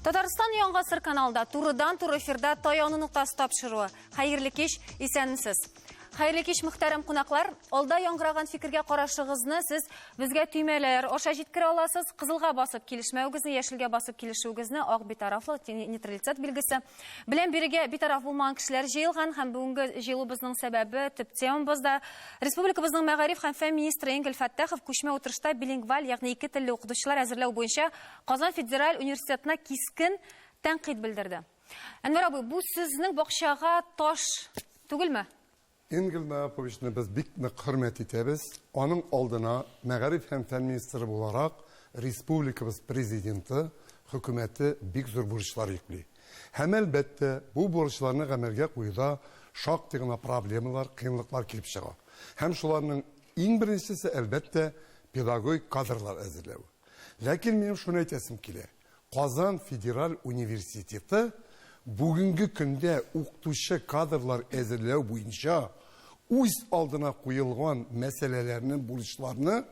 Татарстан Яңа гасыр каналында турыдан-туры эфирда Таяну ноктасы тапшыруы. Хәерле кич, исәнмесез. Хәерле кич, мөхтәрәм кунаклар. Алда яңгыраган фикергә карашыгызны сез безгә төймәләр аша җиткерә аласыз. Кызылга басып килешмәвегезне, яшелгә басып килешүегезне, ак битарафлык, нейтралитет билгесе белән бирегә битараф булмаган кешеләр җыелган һәм бүгенге җыелуыбызның сәбәбе, төп темабыз да республикабызның мәгариф һәм фән министры Энгель Фәттахов күчмә утырышта билингваль, ягъни ике телле укытучылар әзерләү буенча Казан федераль университетына кискен тәнкыйть белдерде. Әнвәр абый, бу сезнең бакчага таш түгелме? Энгель Нааповичны без бик нык хөрмәт итәбез. Аның алдына мәгариф һәм фән министры буларак республикабыз Президенты, хөкүмәте бик зур бурычлар йөкли. Һәм, әлбәттә, бу бурычларны гамәлгә куюда шактый гына проблемалар, кыенлыклар килеп чыга. Һәм шуларның иң беренчесе, әлбәттә, педагогик кадрлар әзерләү. Ләкин минем шуны әйтәсем килә. Казан федераль университеты бүгенге көндә укытучы кадрлар әзерләү буенча үз алдына куелган мәсьәләләрне, бурычларны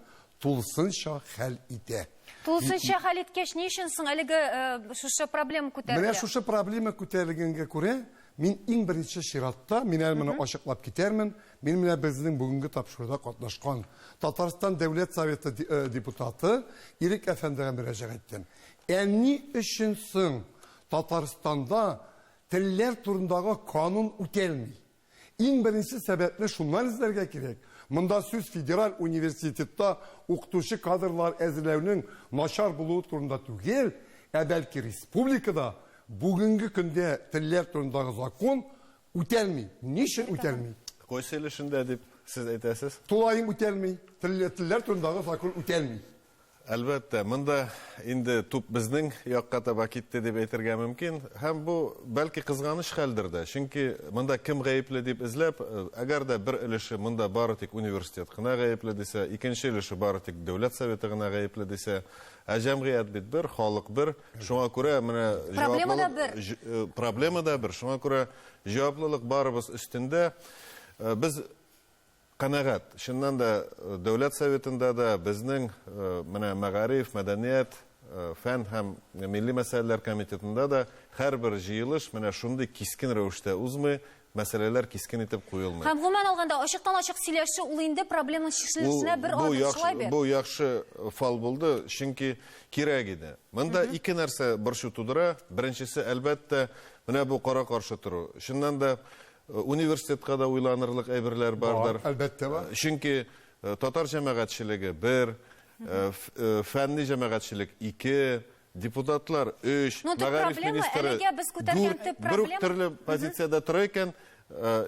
тулысынча хәл итә. Тулысынча хәл иткәч, ни өчен соң әлеге шушы проблема күтәрелә? Менә шушы проблема күтәрелгәнгә күрә, мин иң беренче чиратта, мин әле моны ачыклап китәрмен, мин менә безнең бүгенге тапшыруда катнашкан Татарстан Дәүләт Советы депутаты Ирек әфәндегә мөрәҗәгать иттем. Ә ни өчен соң Татарстанда телләр турындагы канун үтәлми? Иң беренче сәбәпне шуннан эзләргә кирәк. Монда сүз федераль университетта укытучы кадрлар әзерләүнең начар булуы турында түгел, ә бәлки республикада бүгенге көндә телләр турындагы закон үтәлми. Ни өчен үтәлми? Кайсы өлешендә дип сез әйтәсез? Тулаем үтәлми. Телләр турындагы закон үтәлми. Әлбәттә, монда инде туп безнең якка таба китте дип әйтергә мөмкин. Һәм бу бәлки кызганыч хәлдер дә. Чөнки монда кем гаепле дип эзләп, әгәр дә бер өлеше монда бары тик университет кына гаепле дисә, икенче өлеше бары тик Дәүләт Советы гына гаепле дисә, ә җәмгыять бит бер, халык бер. Шуңа күрә менә Проблема да бер. Проблема да бер. Шуңа күрә җаваплылык барыбыз өстендә. Без канәгать. Чыннан да, Дәүләт Советында да, безнең менә мәгариф, мәдәният, фән һәм милли мәсьәләләр комитетында да һәрбер җыелыш менә шундый кискен рәвештә узмый, мәсьәләләр кискен итеп куелмый. Һәм гомумән алганда, ачыктан-ачык сөйләшү ул инде проблеманың чишелешенә бер адым, шулай бит? Бу яхшы фал булды, чөнки кирәк иде. Монда ике нәрсә борчу тудыра. Беренчесе, әлбәттә, менә бу кара-каршы тору. Чыннан да, Университетка да уйланырлык әйберләр бардыр. Бар, әлбәттә бар. Чөнки татар җәмәгатьчелеге бер, фәнни җәмәгатьчелек ике, депутатлар өч, мәгариф министры дүрт, бер үк төрле позициядә тора икән,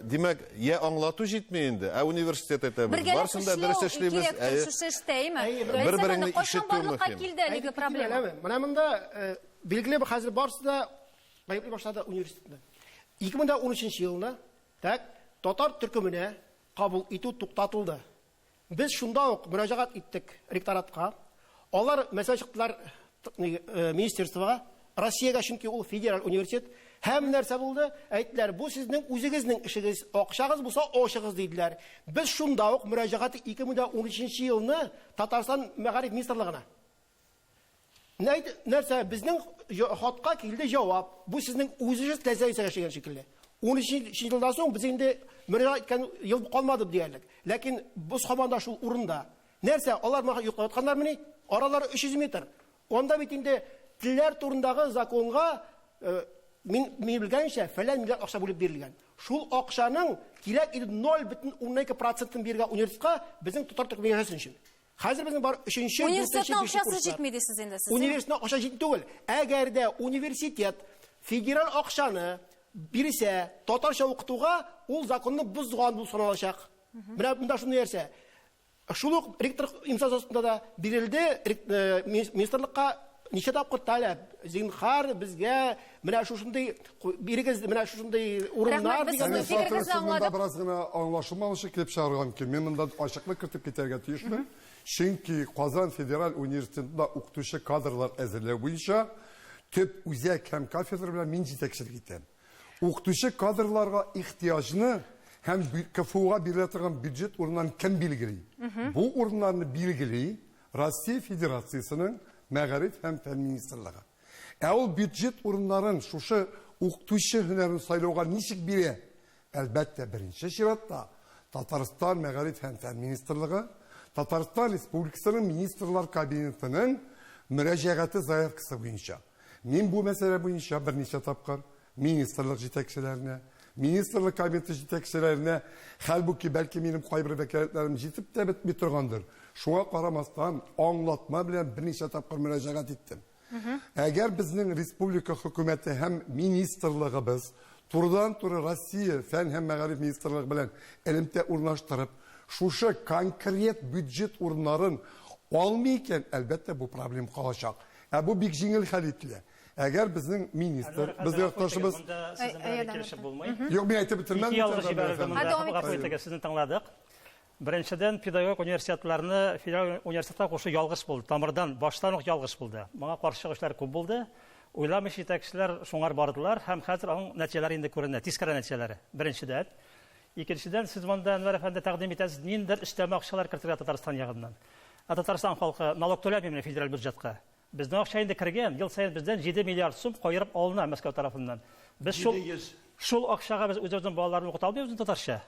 димәк, я аңлату җитми инде, ә университет әйтә, без барысын да дөрес эшлибез. Бер-береңне ишетү мөһим. Менә монда билгеле хәзер барысы да гаепли башлады университетны. 2013 елны, так, татар төркеменә кабул итү туктатылды. Без шунда ук мөрәҗәгать иттек ректоратка. Алар мәсьәлә чыктылар министерствога, Россиягә, чөнки ул федераль университет. Һәм нәрсә булды? Әйттеләр, бу сезнең үзегезнең эшегез, акчагыз булса, ачыгыз диделәр. Без шунда ук мөрәҗәгать 2013 елны Татарстан мәгариф министрлыгына. Нәрсә, безнең хатка килде җавап. Бу сезнең үзегез теләсә нәрсәгә эшләгән шикелле. 13 елдан соң без инде мөрәҗәгать иткән ел калмады диярлек. Ләкин без һаман да шул урында. Нәрсә, алар моңа йоклап ятканнармыни? Аралары 300 метр. Анда бит инде телләр турындагы законга мин, мин белгәнчә, фәлән миллиард акча бүлеп бирелгән. Шул акчаның кирәк иде 0,12 процентын бирергә университетка безнең татар төркеме яшәсен өчен. Хәзер безнең бар өченче, дүртенче, Университетның бишенче акчасы курслар. җитми дисез инде сез. Университетның акча җитми түгел. Әгәр дә университет федераль акчаны бирсә, татарча укытуга, ул законны бозган булып саналачак. Менә монда шундый нәрсә. Шул ук ректор имзасы астында да бирелде министрлыкка ничә тапкыр таләп. Зинхар безгә менә шушындый бирегез, менә шушындый урыннар Рәхмәт, без дигән сезнең нәрсә. фикерегезне Монда аңладык. бераз гына аңлашылмаучы килеп чыгарга мөмкин. Мин монда ачыклык кертеп китәргә тиешмен. Чөнки Казан федераль университетында укытучы кадрлар әзерләү буенча төп үзәк һәм кафедра белән мин җитәкчелек итәм. Укытучы кадрларга ихтыяҗны һәм КФУга бирелә торган бюджет урыннарын кем билгели? Бу урыннарны билгели Россия Федерациясенең Мәгариф һәм фән министрлыгы. Ә ул бюджет урыннарын шушы укытучы һөнәрен сайлауга ничек бирә? Әлбәттә, беренче чиратта Татарстан Мәгариф һәм фән министрлыгы, Татарстан Республикасының Министрлар Кабинетының мөрәҗәгате заявкасы буенча. Мин бу мәсьәлә буенча берничә тапкыр министрлык җитәкчеләренә, министрлык кабинеты җитәкчеләренә, хәлбуки, бәлки минем кайбер вәкаләтләрем җитеп тә бетми торгандыр, шуңа карамастан, аңлатма белән берничә тапкыр мөрәҗәгать иттем. Әгәр безнең республика хөкүмәте һәм министрлыгыбыз турыдан-туры Россия фән һәм мәгариф министрлыгы белән элемтә урнаштырып, шушы конкрет бюджет урыннарын алмый икән, әлбәттә, бу проблема калачак. Ә бу бик җиңел хәл ителә. Әгәр безнең министр, безнең якташыбыз... Монда сезнең белән килешеп булмый. Юк, мин әйтеп бетермәдем. Ике ялгыш җибәрелде монда. Гафу итегез, сезне тыңладык. Беренчедән, педагог университетларны федераль университетка кушу ялгыш булды. Тамырдан, баштан ук ялгыш булды. Моңа каршы чыгучылар күп булды. Уйламыйча җитәкчеләр шуңар бардылар һәм хәзер аның нәтиҗәләре инде күренә, тискәре нәтиҗәләре. Беренчедән. Икенчедән, сез монда, Әнвәр әфәнде, тәкъдим итәсез, ниндидер өстәмә акчалар кертергә Татарстан ягыннан. Ә Татарстан халкы налог түләмиме федераль бюджетка? Безнең акча инде кергән, ел саен бездән 7 миллиард сум каерып алына Мәскәү тарафыннан. Без шул 700. шул акчага без үзебезнең балаларны укыта алмыйбызмы татарча?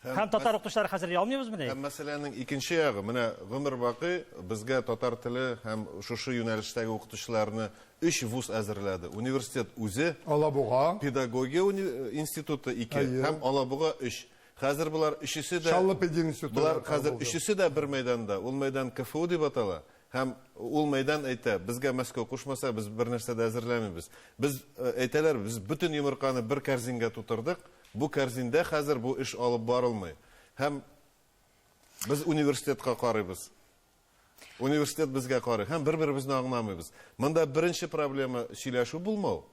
Һәм татар укытучылары хәзерли алмыйбызмыни? Һәм мәсьәләнең икенче ягы, менә гомер бакый безгә татар теле һәм шушы юнәлештәге укытучыларны өч вуз әзерләде. Университет үзе, Алабуга, педагогия институты ике һәм Алабуга өч. Хәзер болар өчесе дә Чаллы пединституты Болар хәзер өчесе дә бер мәйданда. Ул мәйдан КФУ дип атала. Һәм ул мәйдан әйтә, безгә Мәскәү кушмаса, без бернәрсә дә әзерләмибез. Без, әйтәләр, без бөтен йомырканы бер кәрзингә тутырдык, бу кәрзиндә хәзер бу эш алып барылмый. Һәм без университетка карыйбыз. Университет безгә карый һәм бер-беребезне аңламыйбыз. Монда беренче проблема сөйләшү булмау.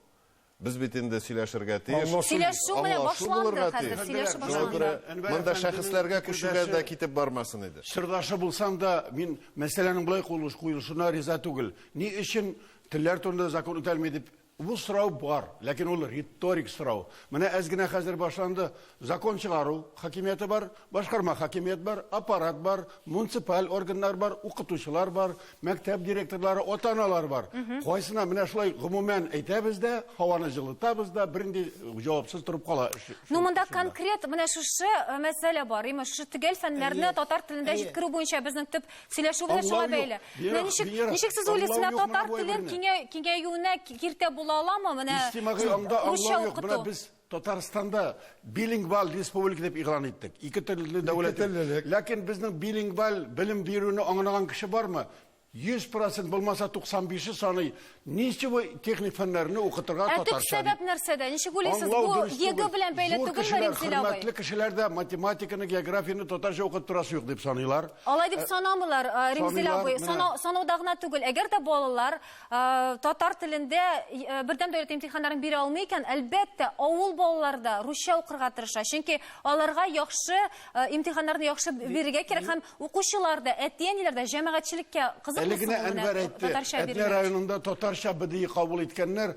Без бит инде сөйләшергә тиеш. Сөйләшү менә Аңлашу башланды булырга хәзер, тиеш. сөйләшү Шуңа башланды. күрә Әнвәр монда әфәнденең шәхесләргә күчүгә дә фикердәше- китеп бармасын иде. Сырдашы булсам да, мин мәсьәләнең болай куелышына риза түгел. Ни өчен телләр турында закон үтәлми дип Бу сорау бар, ләкин ул риторик сорау. Менә әз генә хәзер башланды. Закон чыгару хакимияте бар, башкарма хакимият бар, аппарат бар, муниципаль органнар бар, укытучылар бар, мәктәп директорлары, ата-аналар бар. Кайсына менә шулай гомумән әйтәбез дә, һаваны җылытабыз да, бернинди җавапсыз торып кала. Ну, монда конкрет менә шушы э, мәсьәлә бар. Имеш, шушы төгәл фәннәрне татар телендә җиткерү буенча безнең төп сөйләшү белән шуңа бәйле. Менә ничек ничек сез уйлыйсыз, менә татар телен киңәюенә киртә була аламы? Менә Иҗтимагый аңда аңлау юк. Менә без Татарстанда билингваль республика дип игълан иттек. Ике телле дәүләт. Ләкин безнең билингваль белем бирүне аңлаган кеше бармы? 100 процент булмаса 95-е саный. Ничего техник фәннәрне укытырга Ә төп татарча. сәбәп нәрсәдә? Ничек уйлыйсыз, бу ЕГЭ белән бәйле Зур түгелме, кешеләр, Римзил абый? хөрмәтле кешеләр дә математиканы, географияне татарча укытып торасы юк дип саныйлар. Алай дип санамыйлар, э, Римзил Саныйлар, абый. менә. Санау, санауда гына түгел. Әгәр дә балалар э, татар телендә э, бердәм дәүләт имтиханнарын бирә алмый икән, әлбәттә, авыл балалары да русча укырга тырыша. Чөнки аларга яхшы э, имтиханнарны яхшы бирергә кирәк һәм укучылар да, әти-әниләр дә җәмәгатьчелеккә кызыкмы Әле генә соң ул менә Әнвәр әйтте, татарча Әтнә бирелгәч? районында татарча БДИ кабул иткәннәр,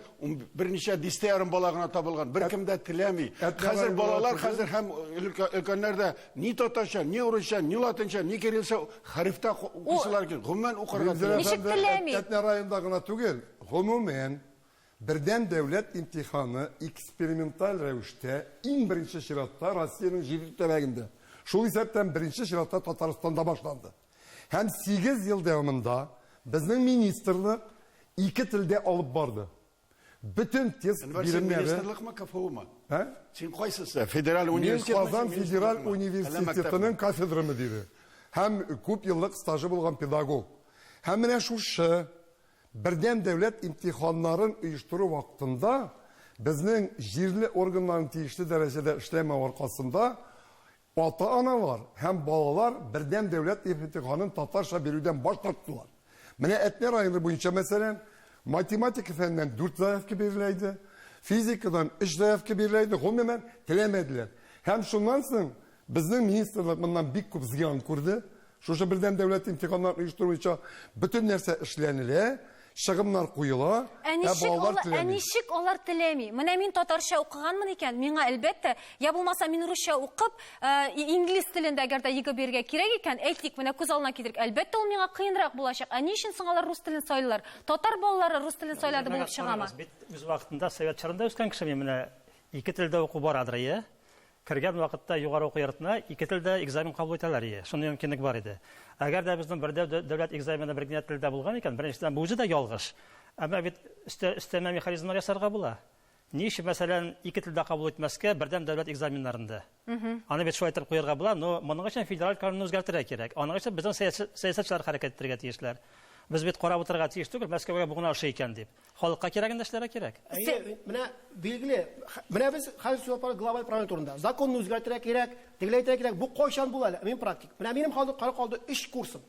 берничә дистә ярым бала гына табылган. Беркем дә теләми. Әтнә Хәзер районында балалар түгел. хәзер һәм өлкәннәр дә ни татарча, ни урысча, ни латинча, ни кириллча хәрефтә укыйсылар килә. Гомумән укырга Римзил теләми. Ничек әфәнде, теләми? Әтнә районында гына түгел, гомумән, бердәм дәүләт имтиханы эксперименталь рәвештә иң беренче чиратта Россиянең җирле төбәгендә, шул исәптән беренче чиратта Татарстанда башланды. Һәм 8 ел дәвамында безнең министрлык ике телдә алып барды. Бөтен тест Әнвәр, син биремнәре. министрлыкмы, КФУмы? Ә? Син кайсысы? Федераль Мин университетмы, Казан син федераль министрлыкмы? Әллә университетының мәктәпме? кафедра мөдире һәм күп еллык стажы булган педагог. Һәм менә шушы бердәм дәүләт имтиханнарын оештыру вакытында безнең җирле органнарның тиешле дәрәҗәдә эшләмәү аркасында ата-аналар һәм балалар бердәм дәүләт имтиханын татарча бирүдән баш тарттылар. Менә Әтнә районы буенча, мәсәлән, математика фәненнән 4 заявка бирелә иде, физикадан 3 заявка бирелә иде, гомумән теләмәделәр. Һәм шуннан соң безнең министрлык моннан бик күп зыян күрде. Шушы бердәм дәүләт имтиханнарын оештыру буенча бөтен нәрсә эшләнелә. Чыгымнар куела, Ә ә ничек балалар алар, ә теләми. ничек алар теләми? Менә мин татарча укыганмын икән, миңа әлбәттә, я булмаса мин русча укып, инглиз телендә әгәр дә ЕГЭ бирергә кирәк икән, әйтик, менә күз алдына китерик, әлбәттә, ул миңа кыенрак булачак. Ә ни өчен соң алар рус телен сайлыйлар? Татар балалары рус телен сайлады булып чыгамы? Бит үз вакытында совет чорында үскән кеше мин менә ике телдә уку барадыр, ие. Кергән вакытта югары уку йортына ике телдә экзамен кабул итәләр, ие. Шундый мөмкинлек бар иде. Әгәр дә безнең бердәм дәүләт экзамены бер генә телдә булган икән, беренчедән, бу үзе дә ялгыш. Әмма бит өстәмә механизмнар ясарга була. Ни өчен, мәсәлән, ике телдә кабул итмәскә бердәм дәүләт экзаменнарында? Аны бит шулай итеп куярга була, но моның өчен федераль канунны үзгәртергә кирәк. Аның өчен безнең сәясәтчеләр хәрәкәт итәргә тиешләр. Без бит карап утырырга тиеш түгел, Мәскәүгә бу гына ошый икән дип. Халыкка кирәген дә эшләргә кирәк. Әйе, менә билгеле, менә без хәзер сүз алып барабыз глобаль проблема турында. Законны үзгәртергә кирәк, тегеләй итәргә кирәк. Бу кайчан була әле? Мин практик. Менә минем хәзер калды 3 курсым.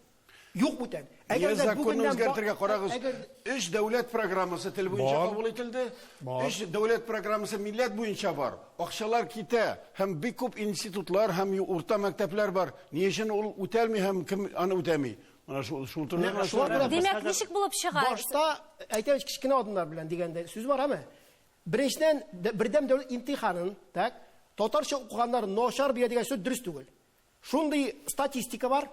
Юк бүтән. Әгәр дә законны үзгәртергә карагыз. Өч дәүләт программасы тел буенча кабул ителде. Өч дәүләт программасы милләт буенча бар. Акчалар китә һәм бик күп институтлар һәм урта мәктәпләр бар. Ни өчен ул үтәлми һәм кем аны үтәми? Менә шул шул турыда. Димәк, ничек булып чыга? Башта әйтәбез кечкенә адымнар белән дигәндә сүз бар, әме? Беренчедән, бердәм дәүләт имтиханын, так, татарча укыганнар начар бирә дигән сүз дөрес түгел. Шундый статистика бар.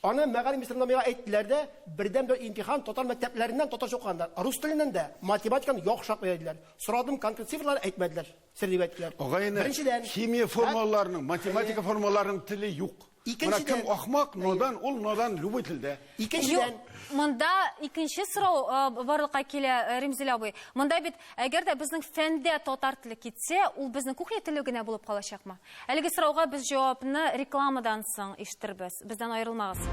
Аны мәгариф министрлыгында миңа әйттеләр дә, бердәм бер имтихан татар мәктәпләреннән татарча укыганнар, рус теленнән дә, математиканы яхшырак белә диделәр. Сорадым, конкрет цифрлар әйтмәделәр, сер дип әйттеләр. Агайны, Беренчедән, химия формулаларының, математика формулаларының теле юк. Икенчедән, Менә кем ахмак, надан, ул надан любой телдә. Икенчедән, Юк, монда икенче сорау барлыкка килә, Римзил абый. Монда бит, әгәр дә безнең фәндә татар теле китсә, ул безнең кухня теле генә булып калачакмы? Әлеге сорауга без җавапны рекламадан соң ишетербез. Бездән аерылмагыз.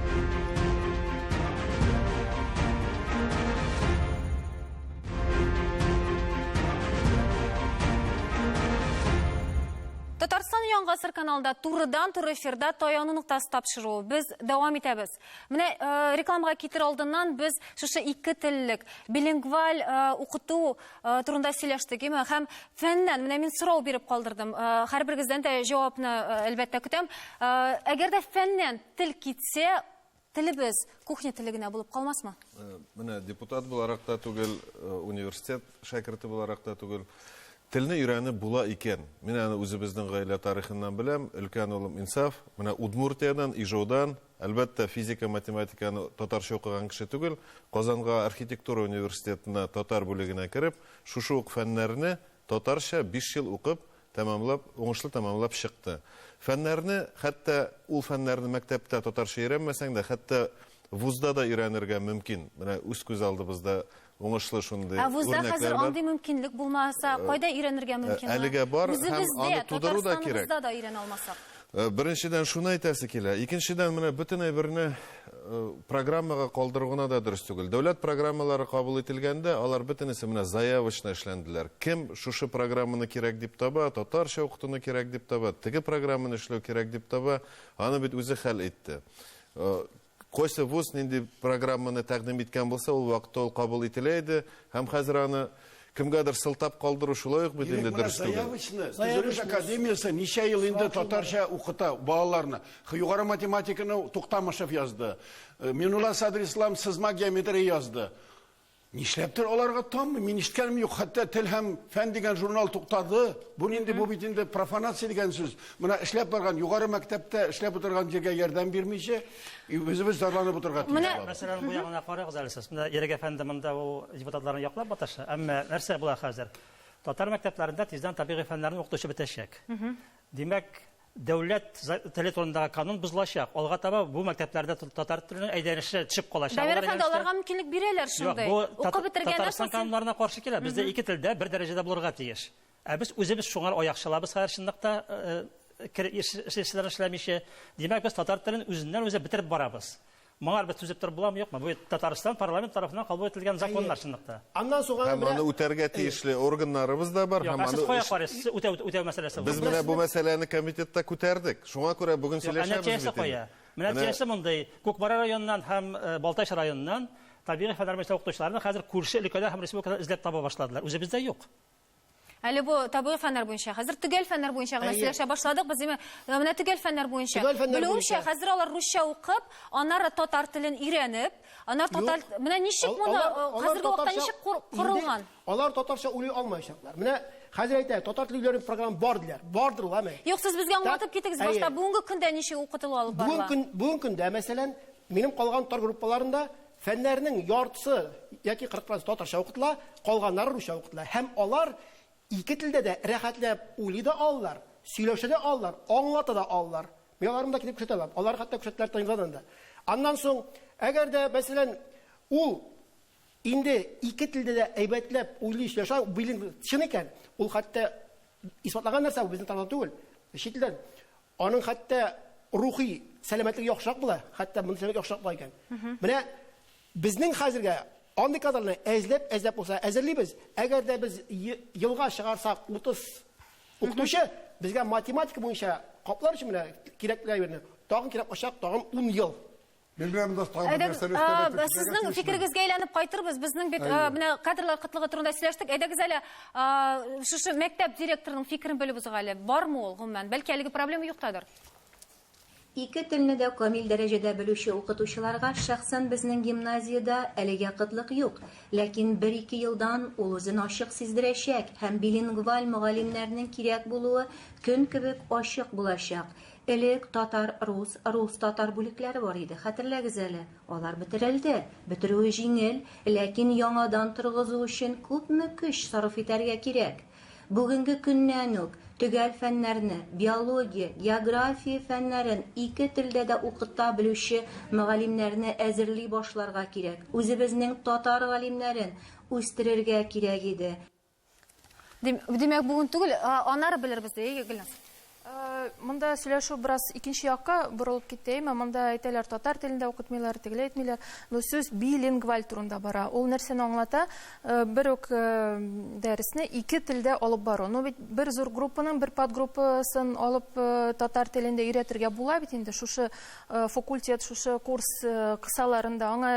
Татарстан Яңа гасыр каналында турыдан-туры эфирда Таяну ноктасы тапшыруы. Без дәвам итәбез. Менә э, рекламага китер алдыннан без шушы ике теллек билингваль э, укыту э, турында сөйләштек, име? Һәм фәннән менә мин сорау биреп калдырдым. Һәрберегездән дә җавапны әлбәттә көтәм. Әгәр дә фәннән тел китсә, телебез кухня теле генә булып калмасмы? Менә депутат буларак та түгел, университет шәкерте буларак та түгел, телне өйрәнеп була икән. Мин аны үзебезнең гаилә тарихыннан беләм. Өлкән улым Инсаф, менә Удмуртиядән, Ижаудан, әлбәттә, физика, математиканы татарча укыган кеше түгел, Казанга архитектура университетына татар бүлегенә кереп, шушы ук фәннәрне татарча 5 ел укып, тәмамлап, уңышлы тәмамлап чыкты. Фәннәрне, хәтта ул фәннәрне мәктәптә татарча өйрәнмәсәң дә, хәтта вузда да өйрәнергә мөмкин. Менә үз күз алдыбызда уңышлы шундый Ә вузда үрнәкләр хәзер бар. андый мөмкинлек булмаса, кайда өйрәнергә мөмкин? Әлегә бар һәм Үзебездә, аны тудыру да кирәк. Татарстаныбызда да өйрәнә алмасак. Беренчедән шуны әйтәсе килә. Икенчедән, менә бөтен әйберне программага калдыру гына да дөрес түгел. Дәүләт программалары кабул ителгәндә, алар бөтенесе менә заявочно эшләнделәр. Кем шушы программаны кирәк дип таба, татарча укытуны кирәк дип таба, теге программаны эшләү кирәк дип таба, аны бит үзе хәл итте. Кайсы вуз нинди программаны тәкъдим иткән булса, ул вакытта ул кабул ителә иде, һәм хәзер аны кемгәдер сылтап калдыру шулай ук бит инде дөрес түгел. Заявочно, Төзелеш академиясе ничә ел инде татарча укыта балаларны. Югары математиканы Туктамышев язды. Минулла Садрислам сызма геометрия язды. Нишләптер аларга таммый, мин ишеткәнем юк. Хәтта Тел һәм фән дигән журнал туктады. Бу нинди, бу бит инде профанация дигән сүз. Менә эшләп барган югары мәктәптә эшләп утырган җиргә ярдәм бирмичә, үзебез зарланып утырырга тиеш Менә булабыз. Мәсәлән, бу ягына карагыз әле сез. Менә Ирек әфәнде монда ул депутатларны яклап маташа. Әмма нәрсә була хәзер? Татар мәктәпләрендә тиздән табигый фәннәрне укытучы бетәчәк. Димәк, дәүләт теле турындагы канун бозылачак. Алга таба бу мәктәпләрдә татар теленең әйләнеше төшеп калачак. Дамир Алар әфәнде, әйләнештә аларга мөмкинлек бирәләр Юк, шундый. бу Укып бетергәннән Татарстан соң син кануннарына каршы килә. Бездә ике телдә бер дәрәҗәдә булырга тиеш. Ә без үзебез шуңар аяк чалабыз хәзер чынлыкта, эшләр эшләмичә. Димәк, без татар телен үзеннән үзе бетереп барабыз. Моңар без түзеп торып буламы, юкмы? Бу Татарстан парламент тарафыннан кабул ителгән законнар чынлыкта. Аннан соң Һәм аны үтәргә тиешле органнарыбыз да бар, Юк, һәм ә сез аны кая карыйсыз? Сез үтәү, үтәү мәсьәләсе Без бу. менә бу мәсьәләне комитетта күтәрдек. Шуңа күрә бүген Юк, ә сөйләшәбез нәтиҗәсе бит инде. кая? Менә Менә нәтиҗәсе мондый. Кукмара районыннан һәм Балтач районыннан табигый фәннәр буенча укытучыларны хәзер күрше өлкәдә һәм республикада эзләп таба башладылар. Үзебездә юк. Әле бу табигый фәннәр буенча. Хәзер төгәл фәннәр буенча гына сөйләшә башладык. Без димәк, менә төгәл фәннәр буенча. Белүемчә, хәзер алар русча укып, аннары татар телен өйрәнеп, аннары татар менә ничек моны хәзерге вакытта ничек корылган? Алар татарча уйлый алмаячаклар. Менә хәзер әйтә, татар теле өйрәнү программа бар диләр. Бардыр ул, әме. Юк, сез безгә аңлатып китегез башта, бүгенге көндә ничек укытылу алып барыла? Бүгенге көндә, мәсәлән, минем калган татар группаларында Фәннәрнең яртысы яки 40 процент татарча укытыла, калганнары русча укытыла. Һәм алар ике телдә дә рәхәтләп уйлый да алалар, сөйләшә дә алалар, аңлата да алалар. Мин аларны да килеп күрсәтә алам. Алар хәтта күрсәттеләр Тайгадан да. Аннан соң, әгәр дә, мәсәлән, ул инде ике телдә дә әйбәтләп уйлый, сөйләшә, билингв чын икән, ул хәтта исбатлаган нәрсә, бу безнең тарафтан түгел, чит илдән. Аның хәтта рухи сәламәтлеге яхшырак була, хәтта мондый сәламәтлек яхшырак була икән. Менә безнең хәзергә андый кадрларны әзләп-әзләп булса әзерлибез. Әгәр дә без елга чыгарсак 30 укытучы, безгә математика буенча каплар өчен менә кирәкле әйберне тагын кирәк булачак, тагын 10 ел. Мин менә монда тагын бер нәрсәне өстәп әйтеп китәргә Сезнең фикерегезгә әйләнеп кайтырбыз. Безнең бит менә кадрлар кытлыгы турында сөйләштек. Әйдәгез әле шушы мәктәп директорының фикерен белеп узыйк әле. Бармы ул гомумән? Бәлки әлеге проблема юктадыр. Ике телне дә камил дәрәҗәдә белүче укытучыларга шәхсән безнең гимназиядә әлегә кытлык юк. Ләкин бер-ике елдан ул үзен ачык сиздерәчәк һәм билингваль мөгаллимнәрнең кирәк булуы көн кебек ачык булачак. Элек татар-рус, рус-татар бүлекләре бар иде, хәтерләгез әле. Алар бетерелде. Бетерүе җиңел, ләкин яңадан торгызу өчен күпме көч сарыф итәргә кирәк. Бүгенге көннән үк төгәл фәннәрне, биология, география фәннәрен ике телдә дә укыта белүче мөгаллимнәрне әзерли башларга кирәк. Үзебезнең татар галимнәрен үстерергә кирәк иде. Димәк, бүген түгел, аннары белербез, ди Гөлназ. Монда сөйләшү бераз икенче якка борылып китте, әйме? Монда әйтәләр, татар телендә укытмыйлар, тегеләй әйтмиләр. Но сүз билингваль турында бара. Ул нәрсәне аңлата? Бер үк дәресне ике телдә алып бару. Ну бит бер зур группаның бер подгруппасын алып татар телендә өйрәтергә була бит инде. Шушы факультет, шушы курс кысаларында аңа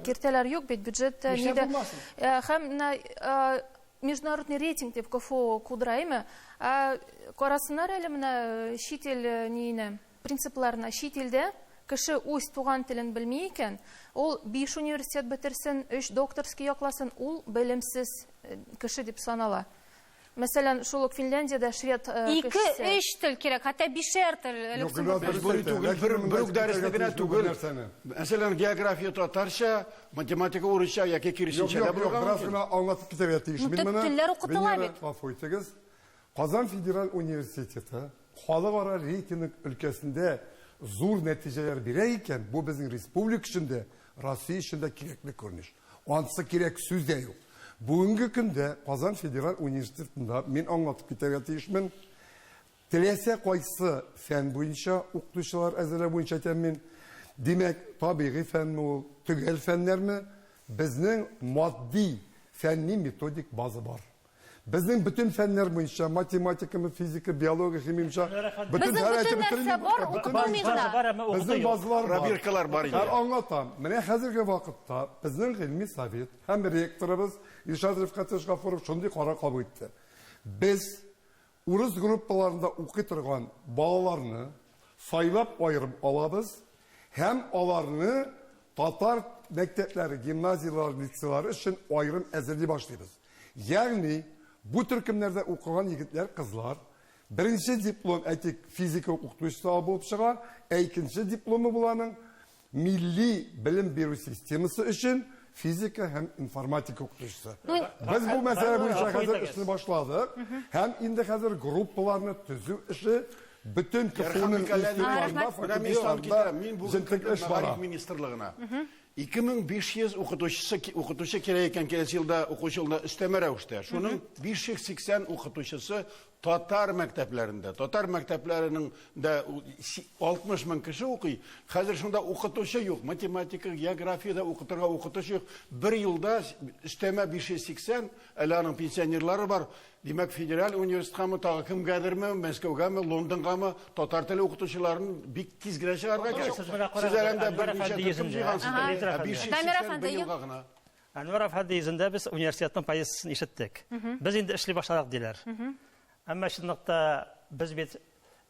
киртәләр юк бит, бюджетта ни дә. Һәм менә международный рейтинг дип КФУ кудыра, әйме? Ә карасыннар әле менә чит ил ниенә, принципларына. Чит илдә кеше үз туган телен белми икән, ул 5 университет бетерсен, 3 докторский якласын, ул белемсез кеше дип санала. Мәсәлән, шул ук Финляндиядә швед Ике, кешесе. өч тел кирәк, хәтта бишәр тел. Юк, Гөлназ дөрес Мәҗбүри әйтә. түгел, Ләкин бер, монда бер үк әйтеп дәресне китәргә генә тиеш бу түгел. нәрсәне. Мәсәлән, география татарча, математика урысча яки Юк, киресенчә юк, дә юк, булырга бераз мөмкин. гына аңлатып китәргә тиеш Ну, мин төп моны. телләр укытыла Венера, бит. гафу итегез. Казан федераль университеты халыкара рейтинг өлкәсендә зур нәтиҗәләр бирә икән, бу безнең республика өчен дә, Россия өчен дә кирәкле күренеш. Ансы кирәк сүз дә юк. Бүгенге көндә Казан федераль университетында мин аңлатып китәргә тиешмен. Теләсә кайсы фән буенча укытучылар әзерләү буенча әйтәм мин. Димәк, табигый фәнме ул, төгәл фәннәрме? Безнең матди фәнни методик база бар. Безнең бөтен фәннәр буенча, математикамы, физика, биология, химия буенча, бөтен Безнең фән бөтен әйтеп нәрсә бетермим. бар, Бөтен укытылмый база гына. Бар, әмма укыту Безнең юк. базалар бар. Пробиркалар бар инде. Һәм аңлатам. Менә хәзерге вакытта безнең гыйльми совет һәм ректорыбыз Илшат Рифкатович Гафуров шундый карар кабул итте. Без урыс группаларында укый торган балаларны сайлап аерып алабыз һәм аларны татар мәктәпләре, гимназияләр, лицейлары өчен аерым әзерли башлыйбыз. Ягъни бу төркемнәрдә укыган егетләр, кызлар беренче диплом, әйтик, физика укытучысы булып чыга, ә икенче дипломы була аның милли белем бирү системасы өчен физика һәм информатика укытучысы. Без бу мәсьәлә буенча хәзер эшне башладык һәм инде хәзер группаларны төзү эше бөтен КФУның институтларында, факультетларында Мин бүген җентекле эш бара. Мәгариф министрлыгына 2500 укытучысы укытучы кирәк икән киләсе елда укучы елында өстәмә рәвештә. Шуның 580 укытучысы татар мәктәпләрендә. Татар мәктәпләренең дә 60 мең кеше укый. Хәзер шунда укытучы юк. Математика, географиядә укытырга укытучы юк. Бер елда өстәмә 580, әле аның пенсионерлары бар. Димәк, федераль университеткамы, тагы кемгәдерме, Мәскәүгәме, Лондонгамы татар теле укытучыларын бик тиз генә чыгарырга кирәк. Сез менә Сез карагыз, әле анда Әнвәр берничә әфәнде төркем йөзендә. җыйгансыз. Әнвәр Ә әфәнде. 580 Дамир бер әфәнде, елга гына. Әнвәр әфәнде йөзендә без университетның позициясен ишеттек. Без инде эшли башладык диләр. Әмма чынлыкта без бит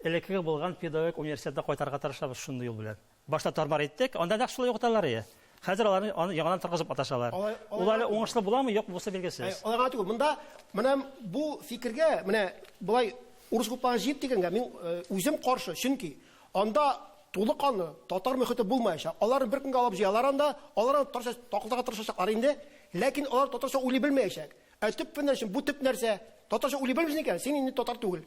элеккеге булган педагогик университетны кайтарырга тырышабыз шундый юл белән. Башта тар-мар иттек, анда нәкъ шулай укыталар иде. Хәзер аларны аны яңадан торгызып маташалар. Ул әле уңышлы буламы, юкмы, бусы билгесез. Алай гына түгел, монда менә бу фикергә, менә болай урыс клубларын җыеп дигәнгә мин үзем каршы, чөнки анда тулы канлы татар мөхите булмаячак. Аларны бер көнгә алып җыялар анда, алар аны татарча такылдарга тырышачаклар инде, ләкин алар татарча уйлый белмәячәк. Ә төп фәннәр өчен бу төп нәрсә. Татарча уйлый белмисең икән, син инде татар түгел.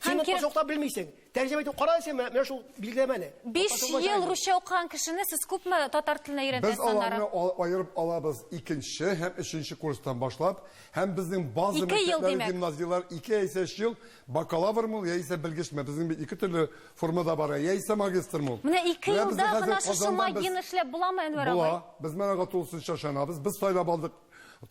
Син татарча укыта белмисең. Тәрҗемә итеп кара син менә шул билгеләмәне. 5 ел русча укыган кешене сез күпме татар теленә өйрәтәсез Без аларны аерып алабыз икенче һәм өченче курстан башлап, һәм безнең база мәктәпләре, гимназияләр 2 яисә 3 ел бакалаврмы ул, яисә белгечме, безнең бит ике төрле формада бар, яисә магистрмы ул. Менә 2 елда гына шушы магияне эшләп буламы, Әнвәр абый? Була. Без менә аңа тулысынча ышанабыз. Без сайлап алдык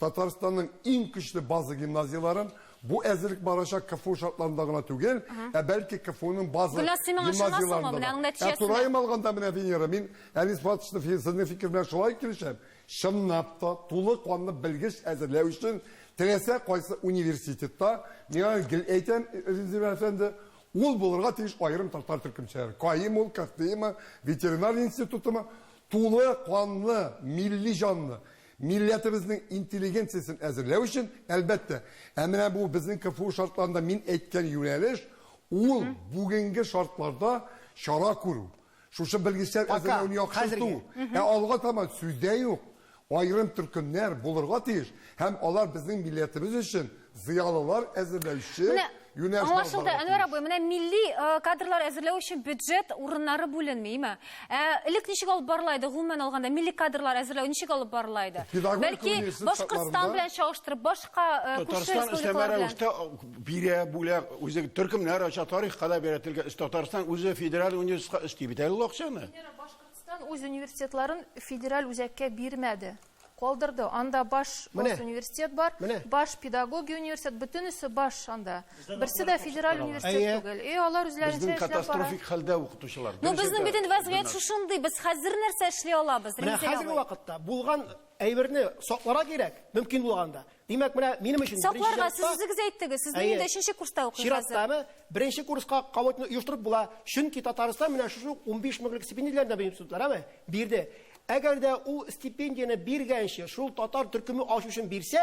Татарстанның иң көчле база гимназияләрен. Бу әзерлек барачак КФУ шартларында гына түгел, ә бәлки КФУның база Гөлназ, син миңа ышанасыңмы? Менә аның Ә нәтиҗәсенә. тулаем алганда менә Венера, мин Әнис Фатышевның сезнең фикер белән шулай килешәм. Чынлап та тулы канлы белгеч әзерләү өчен теләсә кайсы университетта, миңа гел әйтәм, Рензил әфәнде, ул булырга тиеш аерым татар төркемчәләре. КАИмы ул, КФТИмы, ветеринар институтымы, тулы канлы, милли җанлы, Милләтебезнең интеллигенциясен әзерләү өчен, әлбәттә. Ә менә бу безнең КФУ шартларында мин әйткән юнәлеш, ул бүгенге шартларда чара күрү. Шушы белгечләр әзерләүне яхшырту. Ә алга таба сүз дә юк. Аерым төркемнәр булырга тиеш һәм алар безнең милләтебез өчен зыялылар әзерләүче юнәлеш Аңлашылды, Әнвәр абый, менә милли кадрлар әзерләү өчен бюджет урыннары бүленми, име? Ә элек ничек алып барыла иде, гомумән алганда, милли кадрлар әзерләү ничек алып барыла иде? Бәлки, Башкортстан белән чагыштырып, башка күрше республикалар белән. Татарстан бирә, бүлә, үзе төркемнәр ача, тарихка да бирә, телгә. Татарстан үзе федераль университетка өсти бит әле ул акчаны. Башкортстан үз университетларын федераль үзәккә бирмәде. Калдырды. Анда баш университет бар, баш педагогия университет, бөтенесе баш анда. Берсе дә федераль университет түгел. И алар үзләренчә эшләп бара. Катастрофик хәлдә укытучылар. Ну, безнең бит инде вәзгыять шушындый. Без хәзер нәрсә эшли алабыз? Менә хәзерге вакытта булган әйберне сакларга кирәк, мөмкин булганда. Димәк, менә минем өчен Сакларга, сез үзегез әйттегез, сезнең инде өченче курста укый хәзер. Чираттамы, беренче курска кабул итүне оештырып була. Чөнки Татарстан менә шушы 15 меңлек стипендияләрне дә биреп тоталар, әме? Бирде. Әгәр дә ул стипендияне биргәнче, шул татар төркеме ачу өчен бирсә,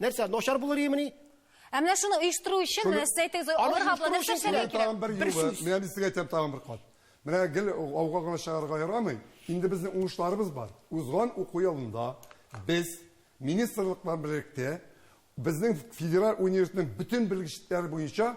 нәрсә, начар булыр идемени? Ә менә шуны оештыру өчен, менә сез әйтегез, алырга була, нәрсә эшләргә кирәк? Тагын бер юлы, менә мин сезгә әйтәм тагын бер кат. Менә гел ауга гына чыгарга ярамый. Инде безнең уңышларыбыз бар. Узган уку елында без министрлык белән берлектә безнең федераль университетның бөтен белгечлекләре буенча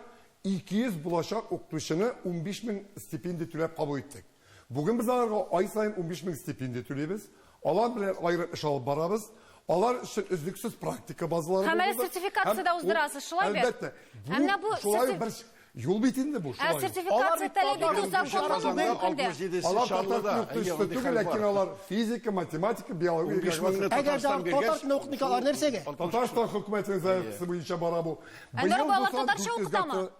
200 булачак укытучыны 15 мең стипендия түләп кабул иттек. Бүген без аларга ай саен 15 мең стипендия түлибез. Алар белән аерым эш алып барабыз. Алар өчен өзлексез практика базалары Һәм әле сертификация дә уздырасыз, шулай бит? Әлбәттә. Ә менә бу шулай бер юл бит инде бу, шулай. Ә сертификация таләп итү законлымы бүгенге көндә? Алар татар теле укытучысы түгел, ләкин алар физика, математика, биология, Әгәр дә татар телен укытмый алар нәрсәгә? Татарстан хөкүмәтенең заявкасы буенча бара бу. Әнвәр абый, алар татарча укытамы?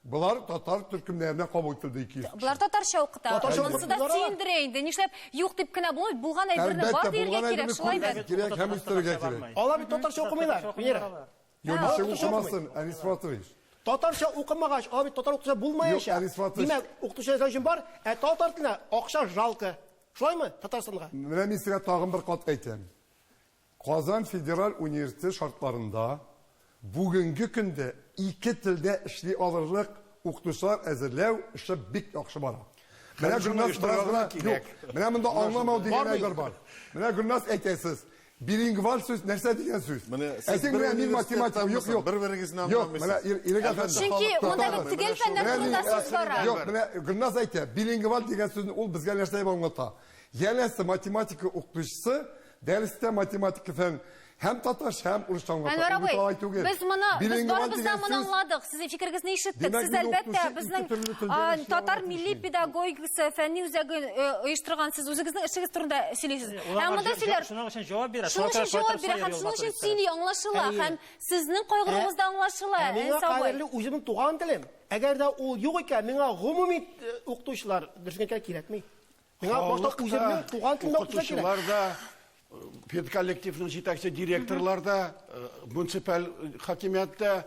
Болар татар төркемнәренә кабул ителде 200 кеше. Болар татарча укыта. Татарча Монысы да сөендерә инде. Нишләп юк дип кенә булмый, булган әйберне бар дияргә кирәк, шулай бит? Кирәк һәм үстерергә кирәк. Алар бит татарча укымыйлар, Венера. Юк, ничек укымасын, Әнис Фатович? Татарча укымагач, алар бит татар укытучы булмаячак. Юк, Әнис Фатович. Димәк, укытучы әзерләү өчен бар, ә татар теленә акча жалко. Шулаймы, Татарстанга? Менә мин сезгә тагын бер кат әйтәм. Казан федераль университеты шартларында бүгенге көндә ике телдә эшли алырлык укытучылар әзерләү эше бик яхшы бара. Менә Гөлназ бераз гына, юк, менә монда аңламау дигән әйбер бар. Менә Гөлназ әйтәсез, билингваль сүз нәрсә дигән сүз? Ә син менә мин математик, юк, юк. Бер-берегезне аңламыйсыз. Юк, менә Ирек әфәнде. Чөнки монда бит төгәл фәннәр турында сүз бара. Юк, менә Гөлназ әйтә, билингваль дигән сүзне ул безгә нәрсә дип аңлата? Янәсе, математика укытучысы дәрестә математика фән һәм татарча, һәм урысча аңлата. Әнвәр Ул бит абый, алай түгел. без моны, без Билингваль барыбыз да дигән моны сүз, аңладык. Сезнең фикерегезне ишеттек. Димәк, Сез мин әлбәттә укытучы ике безнең, төрле телдә а, эшли татар алырга милли тиеш. педагогикасы фәнни үзәген э, оештырган сез үзегезнең эшегез турында сөйлисез. Ул Ә аңа монда җа- сөйләр. Шуның өчен җавап бирә. Шуның өчен җавап бирә һәм шуның өчен сөйли, аңлашыла. Әйе. Һәм сезнең кайгыруыгыз да аңлашыла, Ә миңа Әнис абый. кадерле үземнең туган телем. Әгәр дә ул юк икән, миңа гомуми э, укытучылар дөресен әйткәндә кирәкми. Миңа башта Халык үземнең та, туган телемдә укытучылар кирәк. укытучылар да. Педколлективның җитәкче директорлар да, муниципаль хакимият тә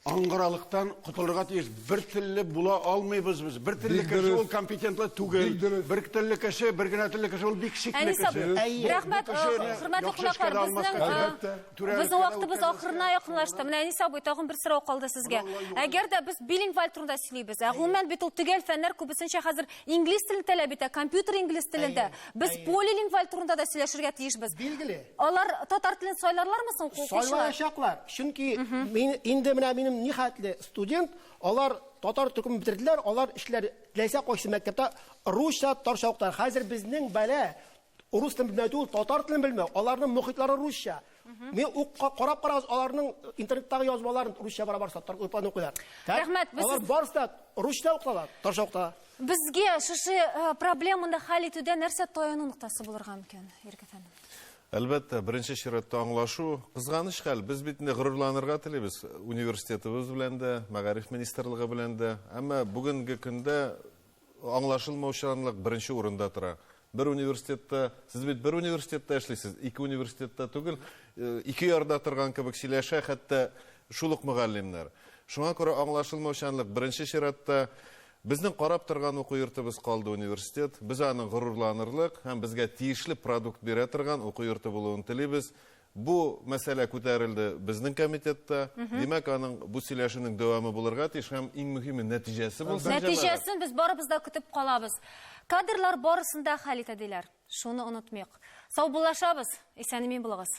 аңгыралыктан котылырга тиеш. Бер телле була алмыйбыз без. Бер телле кеше ул компетентлы түгел. Бер телле кеше, бер генә телле кеше ул бик шикле кеше. Рәхмәт, хөрмәтле кунаклар, безнең безнең вакытыбыз ахырына якынлашты. Менә Әнис абый, тагын бер сорау калды сезгә. Әгәр дә без билингваль турында сөйлибез, ә гомумән бит ул төгәл фәннәр күбесенчә хәзер инглиз телен таләп итә, компьютер инглиз телендә. Без полилингваль турында да сөйләшергә тиешбез. Билгеле. Алар татар телен сайларлармы соң укучылар? Сайлаячаклар. Чөнки мин инде менә минем нихәтле студент, алар татар төркемен бетерделәр, алар эшләр теләсә кайсы мәктәптә русча, татарча укыталар. Хәзер безнең бәла рус телен белмәү түгел, татар телен белмәү. Аларның мохитлары русча. Мин ук карап карагыз, аларның интернеттагы язмаларын русча бара барса, татар укыйлар. Рәхмәт. Алар барысы да русча укыталар, татарча укыталар. Безгә шушы проблеманы хәл итүдә нәрсә таяну ноктасы булырга мөмкин, Ирек әфәндем? Әлбәттә, беренче чиратта аңлашу. Кызганыч хәл, без бит инде горурланырга телибез университетыбыз белән дә, мәгариф министрлыгы белән дә. Әмма бүгенге көндә аңлашылмаучанлык беренче урында тора. Бер университетта, сез бит бер университетта эшлисез, ике университетта түгел, ике ярда торган кебек сөйләшә хәтта шул ук мөгаллимнәр. Шуңа күрә аңлашылмаучанлык беренче чиратта. Безнең карап торган уку йортыбыз калды университет. Без аның горурланырлык һәм безгә тиешле продукт бирә торган уку йорты булуын телибез. Бу мәсьәлә күтәрелде безнең комитетта. Димәк, аның бу сөйләшүнең дәвамы булырга тиеш һәм иң мөһиме нәтиҗәсе булсын. Нәтиҗәсен без барыбыз да көтеп калабыз. Кадрлар барысын да хәл итә диләр. Шуны онытмыйк. Саубуллашабыз. Исән-имин булыгыз.